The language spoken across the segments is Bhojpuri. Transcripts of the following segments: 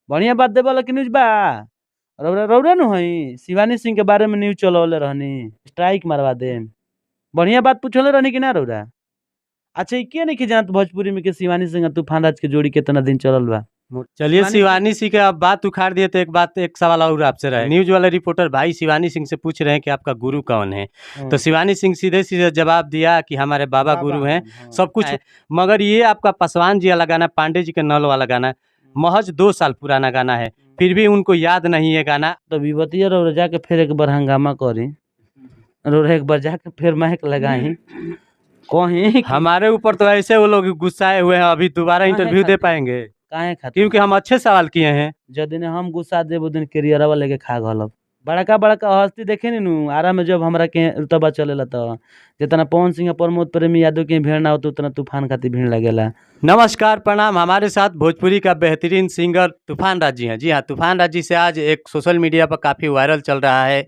बढ़िया बात देवला के न्यूज़ बा। रउरा रउरा नु हई शिवानी सिंह के बारे में न्यूज़ चलवले रहनी, स्ट्राइक मरवा देम। बढ़िया बात पूछले रहनी कि ना रउरा? अच्छा, इ के नइखे जानत भोजपुरी में कि शिवानी सिंह आ तूफान राज के जोड़ी केतना दिन चलल बा। चलिए, शिवानी शिवानी सिंह के आप बात उखाड़ दिए तो एक बात, एक सवाल और आपसे रहे। न्यूज वाले रिपोर्टर भाई शिवानी सिंह से पूछ रहे हैं कि आपका गुरु कौन है, तो शिवानी सिंह सीधे सीधे जवाब दिया कि हमारे बाबा गुरु हैं, सब कुछ है। मगर ये आपका पासवान जी वाला गाना, पांडे जी के नल वाला गाना, महज 2 साल पुराना गाना है, फिर भी उनको याद नहीं है गाना। तो विवतिया रउरा जाके फिर एक बार हंगामा करी, रउरा एक बार जाके फिर माइक लगाई कहीं। हमारे ऊपर तो ऐसे वो लोग गुस्साए हुए हैं, अभी दोबारा काहे इंटरव्यू दे खातिर? पाएंगे? काहे खातिर? क्योंकि हम अच्छे सवाल किए हैं। जदिन हम गुस्सा देब ओ दिन कैरियरवा लेके खा गलब। बड़का बड़का हस्ती देखे नी नु आरा में जब हमरा के रुतबा चलेला त जितना पवन सिंह, प्रमोद प्रेमी यादव के भीड़ ना होत उतना तूफान खातिर भीड़ लगेला। नमस्कार, प्रणाम। हमारे साथ भोजपुरी का बेहतरीन सिंगर तूफान राज जी हैं। जी हाँ, तूफान राज जी से आज एक सोशल मीडिया पर काफ़ी वायरल चल रहा है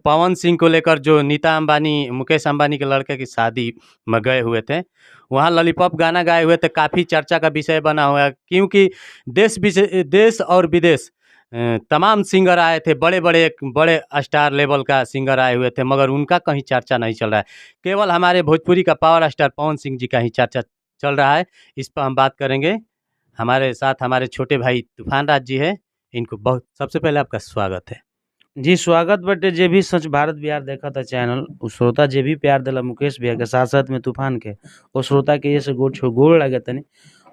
पवन सिंह को लेकर, जो नीता अंबानी, मुकेश अंबानी के लड़के की शादी में गए हुए थे, वहाँ लॉलीपॉप गाना गाए हुए थे। काफ़ी चर्चा का विषय बना हुआ है, क्योंकि देश और विदेश तमाम सिंगर आए थे, बड़े बड़े बड़े स्टार लेवल का सिंगर आए हुए थे, मगर उनका कहीं चर्चा नहीं चल रहा है। केवल हमारे भोजपुरी का पावर स्टार पवन सिंह जी का ही चर्चा चल रहा है। इस पर हम बात करेंगे। हमारे साथ हमारे छोटे भाई तूफान राज जी हैं। इनको बहुत सबसे पहले आपका स्वागत है। जी स्वागत बटे। जे भी सच भारत बिहार देखता चैनल, उ श्रोता जे भी प्यार देला मुकेश भैया के साथ साथ में तूफान के, ओ श्रोता के ये से गोड़ छो गोड़ लगे तनी।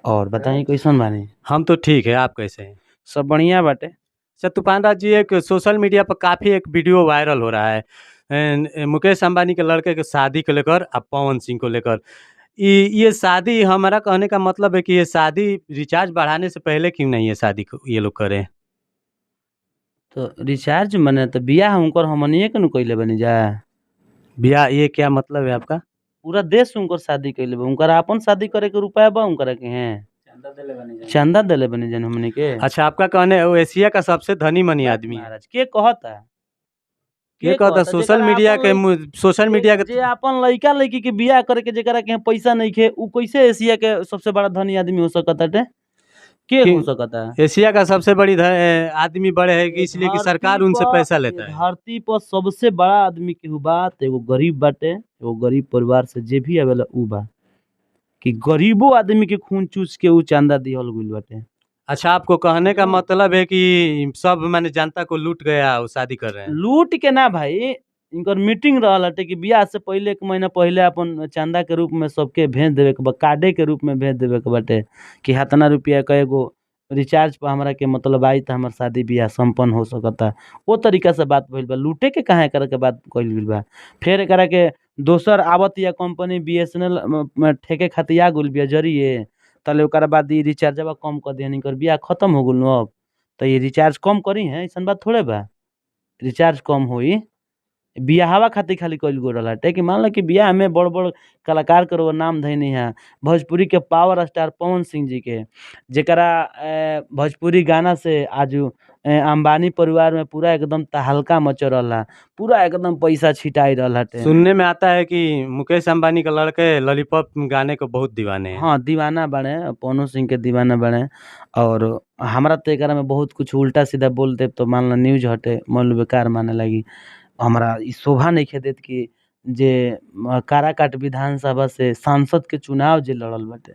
और बताई कैसन बानी? हम तो ठीक है, आप कैसे हैं? सब बढ़िया बाटे। अच्छा तूफान राज जी, एक सोशल मीडिया पर काफ़ी एक वीडियो वायरल हो रहा है मुकेश अंबानी के लड़के के शादी को लेकर और पवन सिंह को लेकर। ये शादी, हमारा कहने का मतलब है कि ये शादी रिचार्ज बढ़ाने से पहले क्यों नहीं ये शादी को ये लोग करें? तो रिचार्ज मने तो बियाह उनकर हमनिए के नु कइले बनी जा। बियाह, ये क्या मतलब है आपका? पूरा देश उनकर शादी कइले बा, उनकर आपन शादी करे के रुपया बा उनकरा के हैं? चंदा देले बनी जन हमनी के। अच्छा, आपका कहने है वो एशिया का सबसे धनी मनी आदमी है। महाराज के कहता? के कहता? सोशल जेकरा मीडिया आपन के सोशल मीडिया के जे आपन लइका लइकी के बियाह करे के जेकरा के पैसा नइखे, उ कैसे एशिया के सबसे बड़ा धनी आदमी हो सकताटे? के हो सकता? एशिया का सबसे बड़ी आदमी बड़े है कि इसलिए कि सरकार धरती उनसे पर पैसा लेता है। धरती पर सबसे बड़ा आदमी केहू बा त एगो गरीब बाटे, एगो गरीब परिवार से जे भी आवेला उ बा, कि गरीबो आदमी के खून चूस के उ चंदा दिहल गइल बाटे। अच्छा, आपको कहने का मतलब है कि सब माने जनता को लूट गया, वो शादी कर रहे हैं? लूट के ना भाई, इनकर मीटिंग रहल हटे कि बियाह से पहले 1 महीना पहले अपन चंदा के रूप में सबके भेज देवे के बा, कार्डे के रूप में भेज देवे के बाटे कि हतना रुपया के एगो रिचार्ज पर हमरा के मतलब आई त हमर शादी बियाह संपन्न हो सकता। ओ तरीका से बात भइल बा, लूटे के काहे एकरा के बात कइल गइल बा। फिर एकरा के दोसर आवत या कंपनी BSNL ठेके खातिर आ गइल बिया जरिए, तले ओकरा बाद ई रिचार्जवा कम कर दिहन, इनकर बियाह खत्म हो गेल अब त ई रिचार्ज कम करी है, ऐसन बात थोड़े बा। रिचार्ज कम होई बियाहवा खातिर खाली कइल गेल रहल कि मान लो कि बियाह में बड़ बड़ कलाकार के रउआ नाम धइनी है, भोजपुरी के पावर स्टार पवन सिंह जी के, जेकरा भोजपुरी गाना से आज अंबानी परिवार में पूरा एकदम तहलका मच रहला, पूरा एकदम पैसा छिटाई रहल हटे। सुनने में आता है कि मुकेश अंबानी के लड़के लॉलीपॉप गाने को बहुत दीवाने हैं। हाँ, दीवाना बड़े, पवन सिंह के दीवाना बड़े। और हमरा तो एकरा में बहुत कुछ उल्टा सीधा बोल देब तो मान लो न्यूज हटे, मान लो बेकार माने लगी। हमरा ई शोभा नहीं देत कि जे काराकाट विधानसभा से सांसद के चुनाव जे लड़ल बाटे,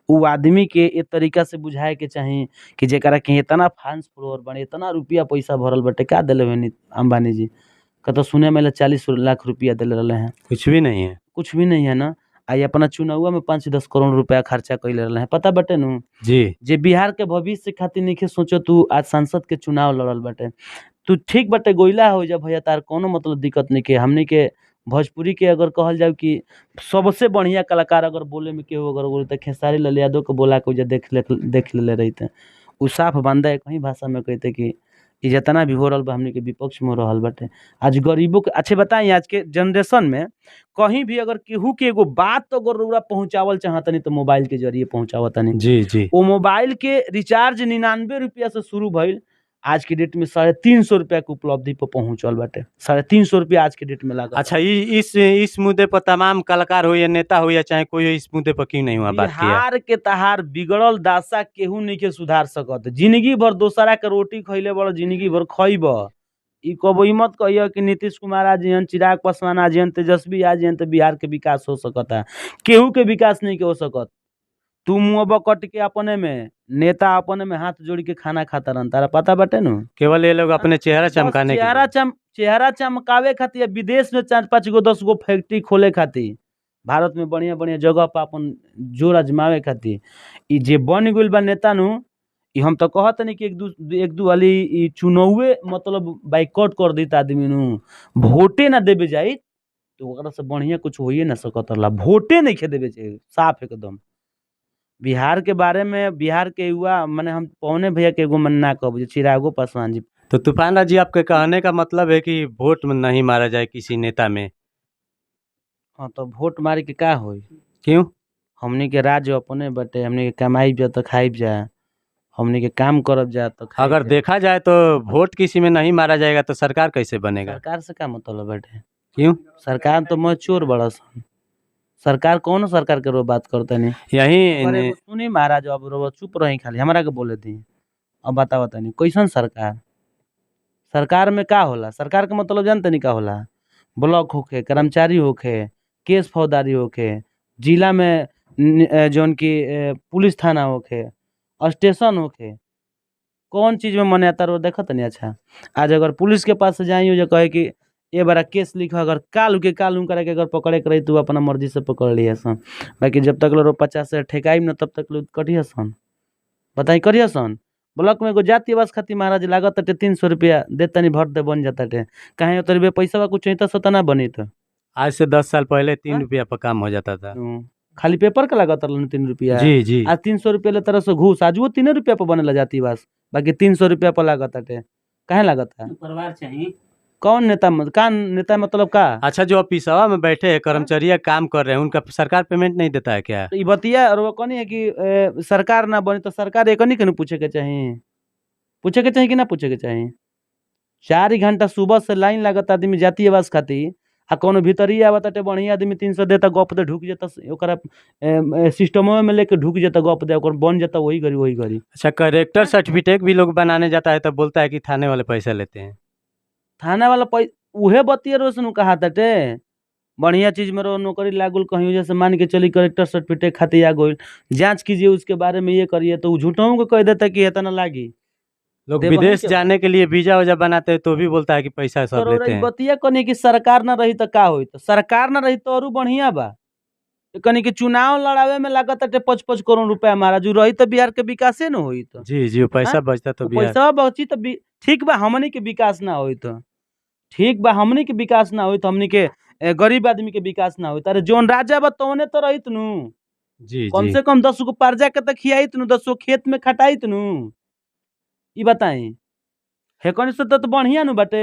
उ आदमी के ए तरीका से बुझाए के चाही कि जेकरा के इतना फैंस फॉलोअर बने, इतना रुपया पैसा भरल बाटे, का देले बनी अंबानी जी? कतौ सुने में 40 लाख रुपया देले रहले हैं। कुछ भी नहीं है, कुछ भी नहीं है ना। आई अपना चुनावा में 5-10 करोड़ रुपया खर्चा कैले रहले हैं, पता बटे नु जी। जे बिहार के भविष्य खातिर नइखे सोचो, तू आज सांसद के चुनाव लड़ल बाटे, तू ठीक बाटे गोइला हो जा भैया, तार कोनो मतलब दिक्कत नइखे। हमनी के भोजपुरी के अगर कहल जाए कि सबसे बढ़िया कलाकार अगर बोले में केहू अगर बोले त खेसारी लाल यादव के बोला के देख लेले रहिते, उ साफ बंदा एक ही भाषा में कहते कि ई जितना भी हो रहल बा हमनी के विपक्ष में हो रहल बाटे। आज गरीबों के अच्छे बताई, आज के जनरेशन में कहीं भी अगर केहू के एगो बात अगर रउरा पहुंचावल चाहतनी तो मोबाइल के जरिए पहुंचावतनी। जी जी। वो मोबाइल के रिचार्ज 99 रुपया से शुरू भइल आज के डेट में 350 रुपया के उपलब्धि पर पहुंचल बाटे। 350 रुपया आज के डेट में लागत। अच्छा, इस मुद्दे पर तमाम कलाकार हो या नेता हो या चाहे कोई हो, इस मुद्दे पर क्यों नहीं हुआ बात किया? बिहार के तहार बिगड़ल दशा केहू नहीं के सुधार सकत। जिंदगी भर दोसरा के रोटी खैले बड़, जिंदगी भर खइब। ई कबो ई मत कहियो कि नीतीश कुमार आ जिहन, चिराग पासवान आ जिहन, तेजस्वी आ जिहन तो बिहार के विकास हो सकता। केहू के विकास नहीं के हो सकत। तू मुँह कट के अपने में नेता अपने में हाथ जोड़ के खाना खाता रहन, तारा पता बाटे नु। केवल ये लोग अपने चेहरा चमकाने के चेहरा चेहरा चमकावे खातिर विदेश में 4-5 गो 10 गो फैक्ट्री खोले खातिर, भारत में बढ़िया बढ़िया जगह पर अपन जोर आजमावे खातिर ई जे बन गइल बा नेता नु। ई हम तो कहत नहीं कि एक दू हाली ई चुनावे मतलब बाइकआउट कर दी आदमी नु, वोटे ना देवे जाई तो ओकरा से बढ़िया कुछ होइए ना सकत रहला। वोटे नहीं देवे चाहिए साफ एकदम। बिहार के बारे में बिहार के युवा माने हम पौने भैया के एगो मन ना कहब चिरागो पासवान जी। तो तूफान राज जी, आपके कहने का मतलब है कि वोट में नहीं मारा जाए किसी नेता में? हाँ, तो वोट मारे के का होई? क्यों? हमनी के राज्य अपने बटे, हमनी के कमाई जा तो खाइब जा, हमनी के काम करब जा तो खाइब अगर जा। देखा जाए तो वोट किसी में नहीं मारा जाएगा तो सरकार कैसे बनेगा? सरकार से का मतलब बटे? क्यों? सरकार तो मैं चोर बड़ा सन। सरकार कौन सरकार के रो बात करते नहीं? यही सुनी महाराज, अब रो चुप रही, खाली हमरा के बोले दी। अब बताओ तनी कैसन सरकार? सरकार में का होला? सरकार के मतलब जानते नहीं का होला? ब्लॉक होखे, कर्मचारी होखे, केस फौजदारी होखे, जिला में जौन की पुलिस थाना होखे, स्टेशन होखे, कौन चीज़ में मने आता रो देखत नहीं। अच्छा, आज अगर पुलिस के पास से जाई जो कहे कि ये बड़ा केस लिखो, अगर काल के काल उनकरा के अगर पकड़े के रही तो अपना मर्जी से पकड़ लिया सन। बाकी जब तक लो 50 ठेकाई न तब तक लो कटिया सन। बताई करिया सन। ब्लॉक में एगो जाति आवास खातिर महाराज लागत ताटे 300 रुपया दे तनी भर दे बन जाता टे। काहे उतर बे पैसा कुछ चाहिए तो ना बनी। तो आज से 10 साल पहले 3 रुपया पर काम हो जाता था। खाली पेपर के लागत रहल 3 रुपया। जी जी। आज 300 रुपया ले तरह से घूस, आज वो 3 रुपया पर बनेला जाति आवास, बाकी 300 रुपया पर लागत ताटे। काहे लागत है? परिवार चाहिए। कौन नेता का नेता मतलब का? अच्छा, जो ऑफिसवा में बैठे हैं कर्मचारी काम कर रहे हैं, उनका सरकार पेमेंट नहीं देता है क्या? तो बतिया और वो कहनी है कि सरकार ना बनी तो सरकार एक नहीं पूछे के चाहिए, पूछे के चाहिए कि ना पूछे के चाहिए? 4 घंटा सुबह से लाइन लागत आदमी जाति आवास खातिर, आ कोनो भीतर ही आवत ताटे बढ़िया आदमी 300 देता गप दे ढुक जाता, ओकरा सिस्टमों में लेके ढुक जाता गप दे, ओकर बन जाता वही गरी वही गरी। अच्छा, करेक्टर सर्टिफिकेट भी लोग बनाने जाता है तो बोलता है कि थाने वाले पैसा लेते हैं। थाना वाला उहे बतिया रोशन कहा ताटे। बढ़िया चीज में रो नौकरी लागुल कहीं जैसे मान के चली करेक्टर सर्टिफिकेट खातिर आ गइल, जांच कीजिए उसके बारे में ये करिए, तो झूठों को कह देता कि इतना लागी। लोग विदेश जाने के लिए वीजा वजा बनाते हैं तो भी बोलता है कि पैसा सब लेते हैं। बतिया कनी कि सरकार ना रही तो का होई? तो सरकार ना रही तो औरू बढ़िया बा। कनी कि चुनाव लड़ावे में लागत ताटे 5-5 करोड़ रुपया महाराज, रही तो बिहार के विकासे न होई। तो जी जी, पैसा बचता तो पैसा बची तो ठीक बा, हमनी के विकास ना होई तो ठीक बा, हमनी के विकास ना होई तो हमनी के गरीब आदमी के विकास ना होई। अरे जोन राजा बा तौने तो रहित नु। जी, कम से कम 10 गो पर्जा के तो खियाइत नु, 10 गो खेत में खटाइत नु। ई बताई हेकनी से तो बढ़िया नु बाटे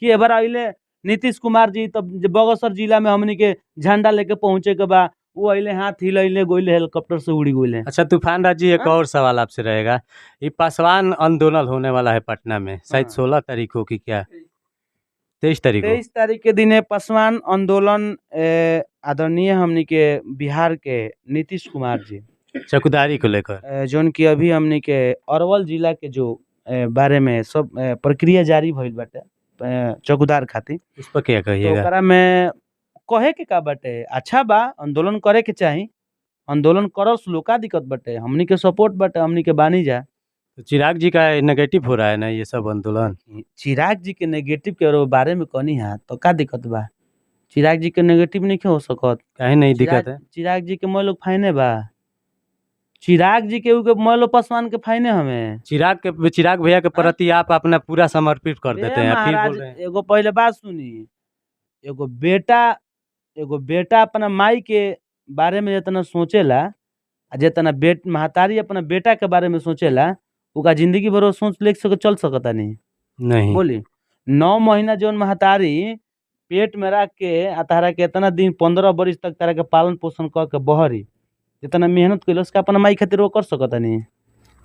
कि एबार अइले नीतीश कुमार जी तब बगसर जिला में हमनी के झंडा लेके पहुंचे के बा, वो अइले हाथ हिलैले गोइले हेलीकॉप्टर से उड़ी गोइले। अच्छा तूफान राज जी, एक और सवाल आपसे रहेगा। ये पासवान आंदोलन होने वाला है पटना में, शायद 16 तारीख को कि क्या 23 तारीख? 23 तारीख के दिन पासवान आंदोलन आदरणीय हमनी के बिहार के नीतीश कुमार जी चौकीदारी को लेकर, जोन की अभी हमनी के अरवल जिला के जो बारे में सब प्रक्रिया जारी भइल बाटे चौकीदार खातिर, उस पर क्या कहिएगा? ओकरा में कहे के का बाटे, अच्छा बा आंदोलन करे के चाही, आंदोलन करल लोका दिक्कत बाटे, हमनी के सपोर्ट बाटे, हमनी के बानी जा। तो चिराग जी का नेगेटिव हो रहा है ना ये सब आंदोलन? चिराग जी के नेगेटिव के बारे में कहनी है तो का दिक्कत बा? चिराग जी के नेगेटिव नहीं हो सकत। काहे नहीं दिक्कत है? चिराग जी के मैं लोग फाइने बा, चिराग जी के मैलो पासवान के फाइने हमें। चिराग भैया के प्रति आप अपना पूरा समर्पित कर देते हैं, फिर बोल रहे हैं। एगो पहले बात सुनी, एगो बेटा अपना माई के बारे में जितना सोचेला आ जितना महतारी अपना बेटा के बारे में सोचेला, उका जिंदगी भर सोच ले सके चल सकता नहीं। नहीं बोली 9 महीना जौन महतारी पेट में रख के आ तारा के इतना दिन 15 बरिस तक तारा के पालन पोषण कर के बहरी जितना मेहनत कैलस का अपना माई खातिर वो कर सकता नहीं।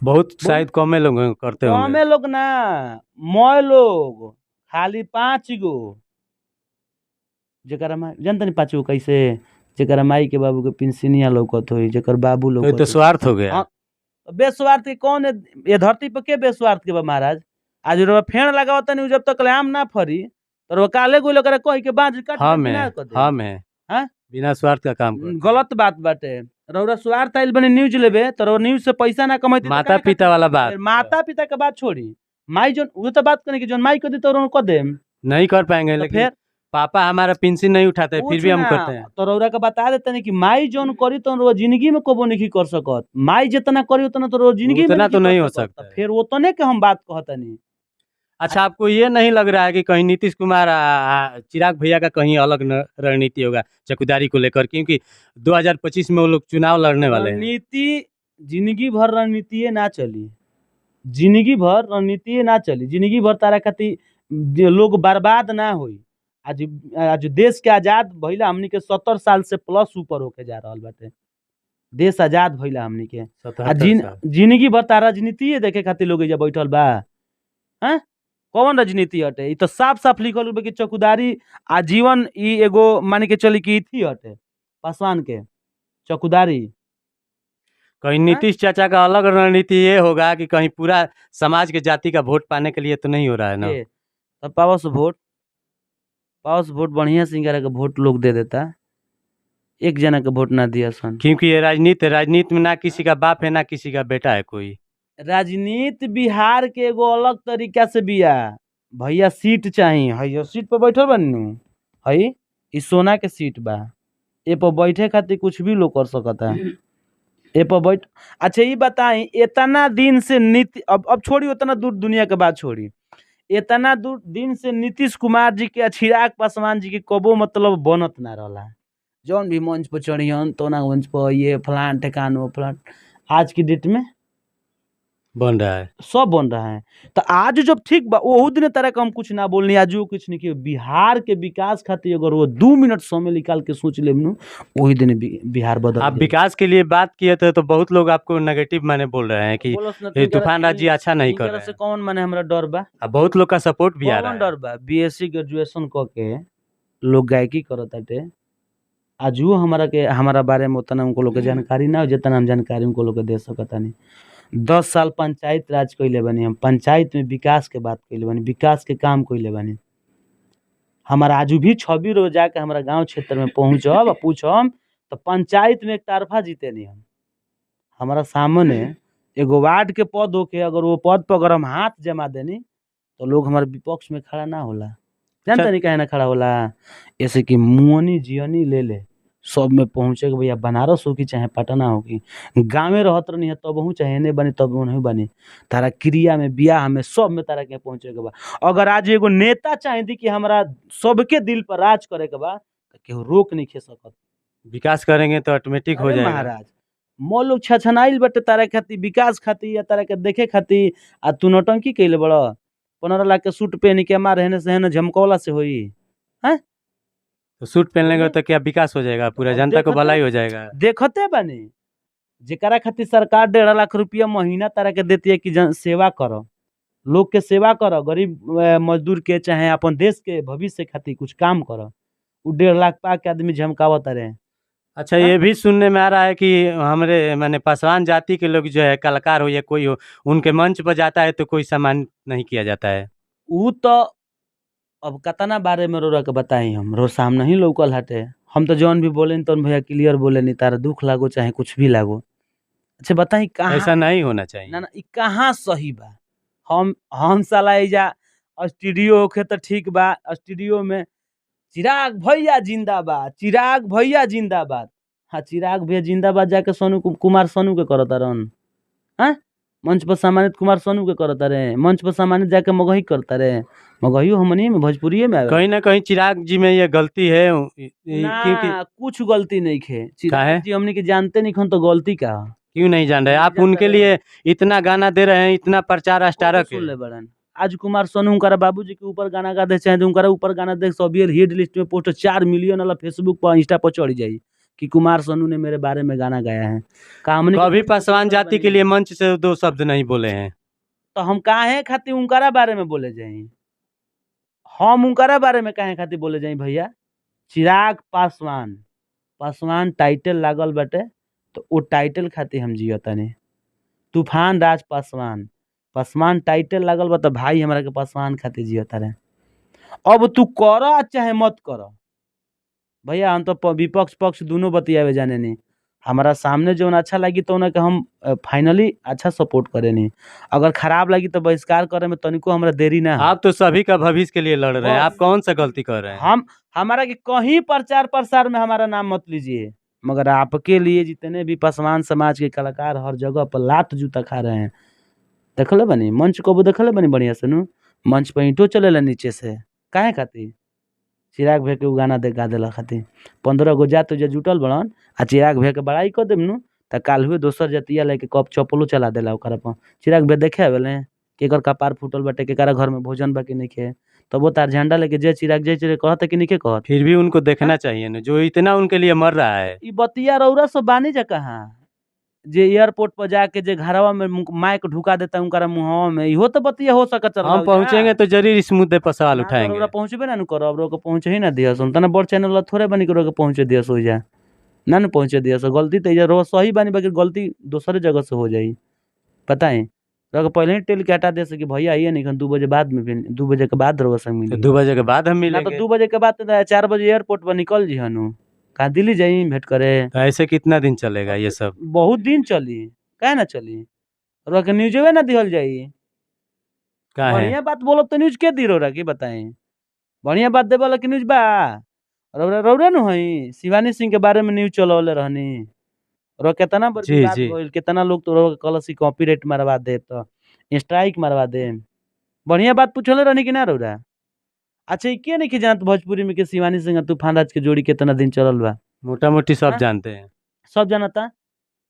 बहुत शायद कमे लोग करते होंगे। कमे लोग ना, मय लोग खाली 5 गो जेकरा माई जानतनी 5 गो कैसे, जेकरा माई के बाबू के पेंशनिया लौकत होई, जेकर बाबू तो ये लौकत तो होई। स्वार्थ हो गया। हाँ, बेस्वार्थ के कौन है ये धरती पर के बेस्वार्थ के बा महाराज? आज रउआ फेण लगावत तनी, जब तक आम ना फरी तो रउआ काले गोइल ओकरा कह के बाज काट के हम ना है, कर दे। हम है, हाँ? बिना स्वार्थ का काम करते हैं। गलत बात बाटे। रउरा स्वार्थ आइल बने न्यूज लेबे तो रउआ न्यूज से पैसा ना कमाई। माता पिता वाला बात, माता पिता के बात छोड़ी, माई जोन वो तो बात करे कि जोन माई को दी तो रउआ कर देम, नहीं कर पाएंगे, तो लेकिन फिर पापा हमारा पेंशन नहीं उठाते फिर भी हम कुछ ना, करते हैं। तो रउरा के बता देते नहीं कि माई जोन करी तो रउआ जिंदगी में कबो नहीं कर सकत, माई जितना करी उतना तो रउआ जिंदगी में उतना तो कर नहीं हो सकत। सकता है। फिर उतने के हम बात कहतनी। अच्छा, आपको ये नहीं लग रहा है कि कहीं नीतीश कुमार चिराग भैया का कहीं अलग रणनीति होगा चौकीदारी को लेकर, क्योंकि 2025 में वो लोग चुनाव लड़ने वाले हैं? रणनीति जिंदगी भर रणनीति ना चली, जिंदगी भर रणनीति ना चली, जिंदगी भर तारा खातिर जे लोग बर्बाद ना होई। आज आज देश के आजाद भइला हमनी के 70 साल से प्लस ऊपर होके जा रहल बाटे, देश आजाद भइला हमनी के। आ 77 साल। जिंदगी भर तारा राजनीति देखे खातिर लोग एजा बैठल बा। हैं कौन राजनीति हटे? ई तो साफ साफ लिखल बा कि चौकीदारी आजीवन ई एगो मान के चली कि इथी हटे पासवान के चौकीदारी। कहीं नीतीश चाचा का अलग रणनीति ये होगा कि कहीं पूरा समाज के जाति का वोट पाने के लिए तो नहीं हो रहा है ना? के तब पावस वोट, पावस वोट बढ़िया सिंगारा के वोट लोग दे देता, एक जना के वोट ना दिया सन। क्योंकि ये राजनीति, राजनीति में ना किसी का बाप है ना किसी का बेटा है कोई। राजनीति बिहार के एगो अलग तरीका से बिया भैया, सीट चाही हैया, सीट पर बैठल बानी हई, ई सोना के सीट बा, ए पर बैठे खातिर कुछ भी लोग कर सकता है, ए पर बैठ। अच्छा ई बताई इतना दिन से नीति, अब छोड़ी उतना दूर दुनिया के बात छोड़ी, इतना दूर दिन से नीतीश कुमार जी के आ चिराग पासवान जी के कबो मतलब बनत ना रहला, जौन भी मंच पर चढ़ियन तोना मंच पर ये फलान ठेकान वो फलान, आज की डेट में बन रहा है, सब बन रहा है। तो आज जब ठीक बा ओहू दिन तरह के हम कुछ ना बोलनी, आज कुछ नहीं कि बिहार के विकास खातिर अगर वो 2 मिनट समय निकाल के सोच लेब नु वही दिन बिहार बदल आप जाई। विकास के लिए बात किए थे तो बहुत लोग आपको नेगेटिव माने बोल रहे हैं कि बोलस ना, ये तूफान राज जी अच्छा नहीं कर इनकरा रहे से हैं। कौन माने हमरा डर बा? अब बहुत लोग का सपोर्ट भी आ रहा कौन है। डर बा? बीएससी ग्रेजुएशन क के लोग गायकी करत ताटे, आजुओ हमरा के हमारा बारे में उतना उनको लोग के जानकारी ना हो जितना हम जानकारी उनको लोग के दे सकतानी। 10 साल पंचायत राज कइले बानी हम, पंचायत में विकास के बात कइले बानी, विकास के काम कइले बानी। हमारा आजू भी छवि रोज जाके हमारा गांव क्षेत्र में पहुंचब आ पूछम तो पंचायत में एक तरफा जीते नहीं हम। हमारा सामने एगो वार्ड के पद होके अगर वो पद पर अगर हम हाथ जमा देनी तो लोग हमारे विपक्ष में खड़ा ना होला। जानते नहीं काहे ना खड़ा होला? ऐसे कि मुअनी जियनी ले ले सब में पहुँचे के भैया, बनारस हो कि चाहे पटना हो कि गाँवे रहत रहनी है तब चाहे एने बनी तब ओनहु बनी, तारा क्रिया में बियाह में सब में तारा के पहुँचे के बा। अगर आज एगो नेता चाहती कि हमरा सबके दिल पर राज करे के बा तो केहू रोक नहीं खे सकत। विकास करेंगे तो ऑटोमेटिक हो अरे जाएगा। महाराज मो लोग छछनाइल बटे तारा खातिर, विकास खातिर या तारा के देखे खातिर, आ तू नौटंकी कइले बड़ 15 लाख के सूट पहन के मार हेने से हेने झमकौला से होई। हैं तो सूट पहन लेंगे तो क्या विकास हो जाएगा? पूरा अब जनता को देखते- भलाई हो जाएगा। देखते बानी जेकरा खातिर सरकार 1.5 लाख रुपया महीना तारा के देती है कि जन सेवा करो, लोग के सेवा करो, गरीब मजदूर के चाहे अपन देश के भविष्य खातिर कुछ काम करो, उ 1.5 लाख पा के आदमी झमकावत रहे। अच्छा, ये भी सुनने में आ रहा है कि हमारे माने पासवान जाति के लोग जो है कलाकार हो या कोई हो, उनके मंच पर जाता है तो कोई सम्मान नहीं किया जाता है। उ तो अब कतना बारे में रोरा के बताई हम, रोज सामने ही लौकल हटे। हम तो जौन भी बोले तौन भैया क्लियर बोले नहीं, तारा दुख लागो चाहे कुछ भी लागो। अच्छा बताई कहाँ ऐसा नहीं होना चाहिए। ना ना ई कहाँ सही बा? हम साला एजा स्टूडियो होखे तो ठीक बा, स्टूडियो में चिराग भैया जिंदाबाद, चिराग भैया जिंदाबाद। हाँ चिराग भैया जिंदाबाद जाके सोनू कुमार सोनू के करता रहन, हैं मंच पर सम्मानित कुमार सोनू के करता रहे, मंच पर सम्मानित जाके मगही करता रहे, मगहियो हमनी में भोजपुरिये में आवे। कहीं ना कहीं चिराग जी में ये गलती है, क्योंकि ना कुछ गलती नहीं खे काहे? चिराग जी हमनी के जानते नहीं खन तो गलती का क्यों नहीं जान रहे आप? जानते उनके रहे। लिए इतना गाना दे रहे हैं, इतना प्रचार स्टारक सुन है। ले बड़न। आज कुमार सोनू उनकरा बाबूजी के ऊपर गाना गा दे चाहे तो उनकरा ऊपर गाना दे सब हिट लिस्ट में पोस्ट 4 मिलियन वाला फेसबुक पर इंस्टा पर चढ़ जाई। कि कुमार सोनू ने मेरे बारे में गाना गाया है। का हमनी के कभी कुछ पासवान जाति के बनी? लिए मंच से दो शब्द नहीं बोले हैं। तो हम काहे खातिर उनकरा बारे में बोले जाई? हम उनकरा बारे में काहे खातिर बोले जाई भैया? चिराग पासवान, पासवान टाइटल लागल बाटे तो वो टाइटल खातिर हम जियतानी। तूफान राज पासवान, पासवान टाइटल लागल बा तो भाई हमरा के पासवान खातिर जियता रहे। अब तू कर चाहे मत कर भैया, हम तो विपक्ष पक्ष दोनों बतियावे जाने नहीं। हमारा सामने जौन अच्छा लगी तो उनके हम फाइनली अच्छा सपोर्ट करेनी, अगर खराब लगी तो बहिष्कार करे में तनिको हमरा देरी ना हो। आप तो सभी का भविष्य के लिए लड़ रहे हैं, बस। आप कौन सा गलती कर रहे हैं? हम हमारा के कहीं प्रचार प्रसार में हमारा नाम मत लीजिए, मगर आपके लिए जितने भी पासवान समाज के कलाकार हर जगह पर लात जूता खा रहे हैं। देखले बनी मंच कबो देखले बनी बढ़िया से नु, मंच पर ईंटो चलेला नीचे से, काहे खातिर? चिराग भैया के उ गाना दे गा देला खातिर। 15 गो जात जे जुटल बड़न आ चिराग भैया के बड़ाई कर देब नु त काल्हुए दोसर जतिया लेके कप चप्पलो चला देला ओकरा पर। चिराग भैया देखे आवेले केकर कपार फूटल बाटे, केकरा घर में भोजन बा कि नइखे, तबो तार झंडा लेके जय चिराग कहत कि नइखे कहत? फिर भी उनको देखना चाहिए ना, जो इतना उनके लिए मर रहा है। ई बतिया रौरा सब बानी जा कहाँ, जे एयरपोर्ट पर जाके जे घरवा में माइक ढुका देता उनकरा मुहवा में, इहो तो बतिया हो सकत। हम पहुंचेंगे तो जरूर इस मुद्दे पर सवाल उठाएंगे। रौरा पहुंचबे ना नु करब, रौरा के पहुंचे ही ना दियस। हम तना बड़ चैनल वाला थोड़े बनी के रौरा के पहुंचे दियस, हो जा ना न पहुंचे दियस। गलती तो इजा रौरा सही बानी, बाकी गलती दोसरे जगह से हो जाई। पता है रौरा के पहले ही टेल के हटा दे सके भैया आइए नहीं, 2 बजे बाद में, फिर 2 बजे के बाद रौरा संग मिली। 2 बजे के बाद हम ना तो मिलेंगे। 2 बजे के बाद तो 4 बजे एयरपोर्ट पर निकल जी हनु, कहाँ दिल्ली जाई भेंट करे। तो ऐसे कितना दिन चलेगा ये सब? बहुत दिन चली, काहे ना चली, रौरा के न्यूजवे ना दिहल जाई। काहे? बढ़िया बात बोलब तो न्यूज के दी रौरा की बताई? बढ़िया बात देवे वाला के न्यूज बा? रौरा रौरा नु हई शिवानी सिंह के बारे में न्यूज चलवले रहनी। रौरा केतना बड़ जी, बात जी। भइल, केतना लोग तो रौरा के कहलस कि कॉपीराइट मरवा दे, तो स्ट्राइक मरवा दे। बढ़िया बात पूछले रहनी कि ना रौरा? अच्छा ई के नहीं जानत भोजपुरी में के शिवानी सिंह और तूफान राज के जोड़ी केतना दिन चलल बा? मोटा मोटी सब हाँ? जानते हैं, सब जानता।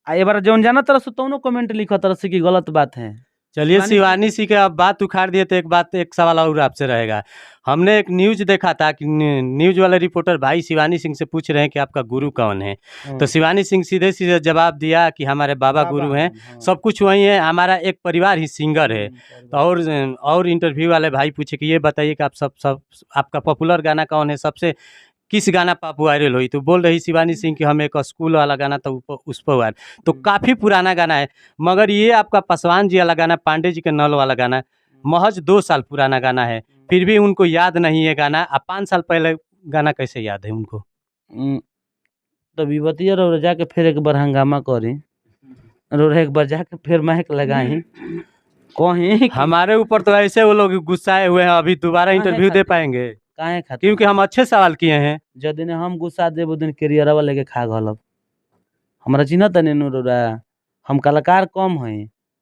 आ ए बार जौन जानत रह तौनो कमेंट लिखत रह कि गलत बात है। चलिए शिवानी शिवानी सिंह के आप बात उखाड़ दिए तो एक बात, एक सवाल और आपसे रहेगा। हमने एक न्यूज़ देखा था कि न्यूज़ वाले रिपोर्टर भाई शिवानी सिंह से पूछ रहे हैं कि आपका गुरु कौन है, तो शिवानी सिंह सीधे सीधे जवाब दिया कि हमारे बाबा गुरु हैं, सब कुछ वही है, हमारा एक परिवार ही सिंगर है। तो और इंटरव्यू वाले भाई पूछे कि ये बताइए कि आप सब सब आपका पॉपुलर गाना कौन है, सबसे किस गाना पर आप वायरल हुई, तो बोल रही शिवानी सिंह कि हम एक स्कूल वाला गाना तो उस पर वायरल, तो काफ़ी पुराना गाना है, मगर ये आपका पासवान जी वाला गाना, पांडे जी के नल वाला गाना महज 2 साल पुराना गाना है, फिर भी उनको याद नहीं है गाना। अब 5 साल पहले गाना कैसे याद है उनको? तब ई बतिया रौरा जाके फिर एक बार हंगामा करी, रौरा एक बार जाके फिर माइक लगाई कहीं। हमारे ऊपर तो ऐसे वो लोग गुस्साए हुए हैं, अभी दोबारा काहे इंटरव्यू दे खातिर? पाएंगे? काहे खातिर? क्योंकि हम अच्छे सवाल किए हैं। जदिन हम गुस्सा देब ओ दिन कैरियरवा लेके खा गलब। हमरा चिन्हत तनी नु रौरा, हम कलाकार कम हई,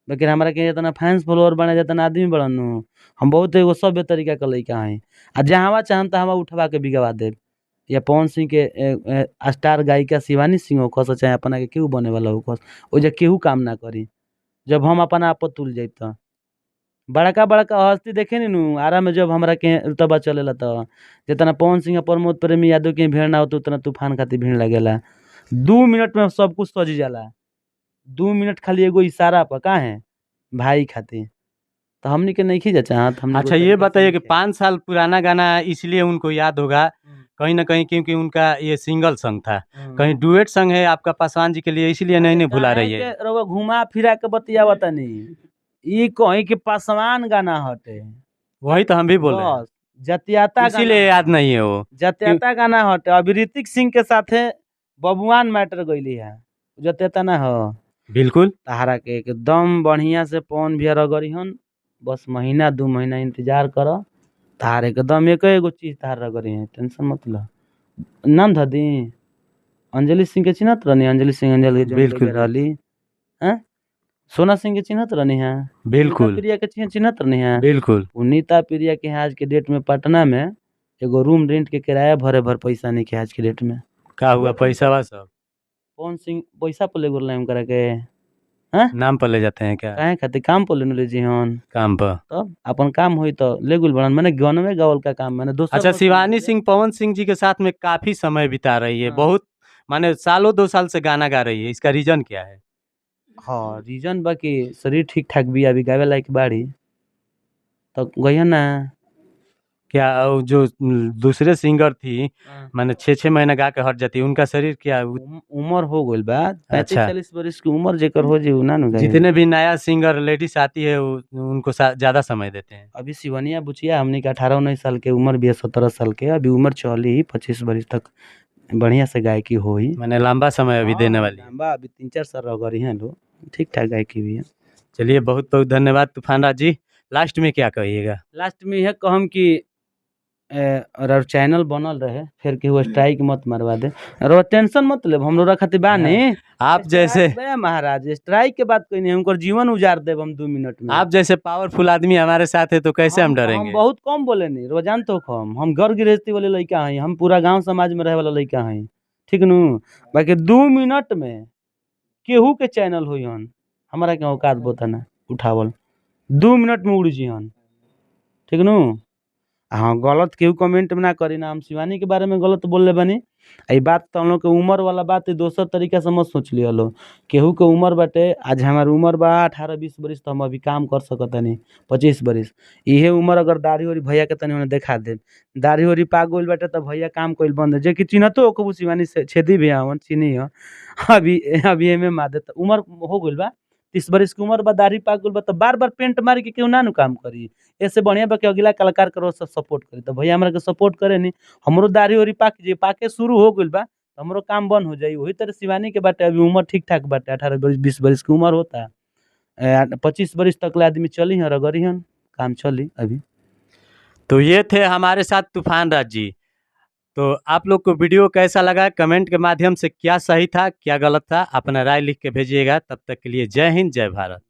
लेकिन हमरा के इतना फैंस फॉलोअर बने जितना आदमी बड़न नु, हम बहुत एगो सभ्य तरीका के लइका हई, आ जहाँवा चाहम तहाँवा उठवा के बिगवा देब। या पवन सिंह के स्टार गायिका शिवानी सिंह होखस, चाहे अपना के केहू बने वाला होखस, ओइजा केहू काम ना करी जब हम अपना आप पर तुल जाइब। त बड़का बड़का हस्ती देखे नी नु आरा में जब हमरा के रुतबा चलेला त जितना पवन सिंह प्रमोद प्रेमी यादव के भीड़ ना होत उतना तूफान खातिर भीड़ लगेला। 2 मिनट में सब कुछ सजी जाला, 2 मिनट खाली एगो इशारा पर, काहे भाई खातिर। तो हमनी के नहीं जा चाहत हमनी अच्छा ये बताइए कि 5 साल पुराना गाना इसलिए उनको याद होगा कहीं ना कहीं क्योंकि उनका ये सिंगल सॉन्ग था, कहीं डुएट सॉन्ग है आपका पासवान जी के लिए, इसलिए नहीं नहीं भुला रही है। रउआ घुमा फिरा के बतियावा तनी, ई कहीं के पासवान गाना हटे, वही तो हम भी बोल रहे हैं, बस जतियाता इसीलिए याद नहीं है वो जतियाता गाना हटे। अभी ऋतिक सिंह के साथे बबुआन मैटर गईली है, जतियाता ना हो बिल्कुल। तहारा के एकदम बढ़िया से पवन भैया रगड़िहन, बस महीना 2 महीना इंतजार कर, तार एकदम एक एगो चीज तार रगड़ी, टेंशन मत ल। नाम धदी अंजलि सिंह के चिन्हत रहनी, अंजलि सिंह अंजलि के बिल्कुल। रहली हैं, सोना सिंह के चिन्हत रहनी है, बिल्कुल प्रिया के चिन्हत रहनी है, बिल्कुल। पुनीता प्रिया के आज के डेट में पटना में एगो रूम रेंट के किराया भरे भर पैसा नहीं के आज के डेट में। का हुआ पैसा सब पवन सिंह पैसा पर ले गोल करा के नाम पर ले जाते हैं क्या? काहे खातिर काम पर लेने ले जी हन, काम पर तब अपन काम होई तो ले गुल बड़न, मैंने गनवे गावल का काम मैंने दोसर अच्छा पर शिवानी सिंह पवन सिंह जी के साथ में काफी समय बिता रही है, हाँ। बहुत माने सालों 2 साल से गाना गा रही है, इसका रीजन क्या है? हाँ, रीजन बा कि शरीर ठीक ठाक भी अभी गावे लायक बाड़ी, तो गइहन ना। क्या वो जो दूसरे सिंगर थी माने 6-6 महीना गा के हट जाती है, उनका शरीर क्या उम्र हो गइल बा, 35 अच्छा। 40 बरिस के उम्र जेकर हो जी उ ना नु गाई। जितने भी नया सिंगर लेडीज आती है उनको ज़्यादा समय देते हैं। अभी सिवनिया बुचिया हमनी के 18-19 साल के उम्र भी है, 17 साल के अभी उम्र चली 25 बरिस तक बढ़िया से गायकी होई। माने लंबा समय अभी देने हाँ, वाली है। लंबा अभी 3-4 साल रह हैं लोग, ठीक ठाक गायकी भी है। चलिए बहुत बहुत धन्यवाद तूफान राज जी। लास्ट में क्या कहिएगा? लास्ट में यह कहम कि और चैनल बनल रहे, फिर केहू स्ट्राइक मत मरवा दे, और टेंशन मत लेब, हम लोग खातिर बानी। आप जैसे स्ट्राइक बे महाराज, स्ट्राइक के बात कोई नहीं, उनकर जीवन उजार देब हम 2 मिनट में। आप जैसे पावरफुल आदमी हमारे साथ है तो कैसे हम डरेंगे? हम बहुत कम बोले नहीं, रोजान तो कम, हम घर गृहस्थी वाले लड़का हैं, हम पूरा गांव समाज में रहे वाला लड़का हैं, ठीक नू। बाकी 2 मिनट में केहू के चैनल हुई हन, हमारा के औकात बोतना उठावल, 2 मिनट में उड़ जी हन, ठीक नू। हाँ, गलत केहू कमेंट में ना करी ना, हम शिवानी के बारे में गलत बोलले बानी। ई बात तो हम लोग के उम्र वाला बात दोसर तरीका से मत सोच लिया लो। केहू के उम्र बाटे, आज हमार उम्र बा 18-20 बरिस, तो हम अभी काम कर सकतनी 25 बरिस। इहे उम्र अगर दाढ़ी ओढ़ी भैया के तनी ओने देखा दे, दाढ़ी ओढ़ी पाक गइल बाटे त भैया काम कइल बंद, जे कि चिन्हतो ओकबू शिवानी से छेदी भी हवन चिन्ही ह। अभी अभी एमे मादे त उम्र हो गइल बा, 30 बरिस के उम्र बा, दाढ़ी पाक गइल बा, त बार बार पेंट मार के केहू ना नु काम करी। ऐसे बढ़िया बा कि अगला कलाकार के सब सपोर्ट करी, त भैया हमरा के सपोर्ट करे नी, हमरो दाढ़ी ओढ़ी पाक जे पाके शुरू हो गइल बा त हमरो काम बंद हो जाई। वही तरह शिवानी के बाटे, अभी उम्र ठीक ठाक बाटे, 18 बरिस 20 बरिस के उम्र होता, 25 बरिस तक ले आदमी चली हन रगड़ी हन, काम चली अभी। तो ये थे हमारे साथ तूफान राज जी। तो आप लोग को वीडियो कैसा लगा कमेंट के माध्यम से, क्या सही था क्या गलत था, अपना राय लिख के भेजिएगा। तब तक के लिए जय हिंद, जय भारत।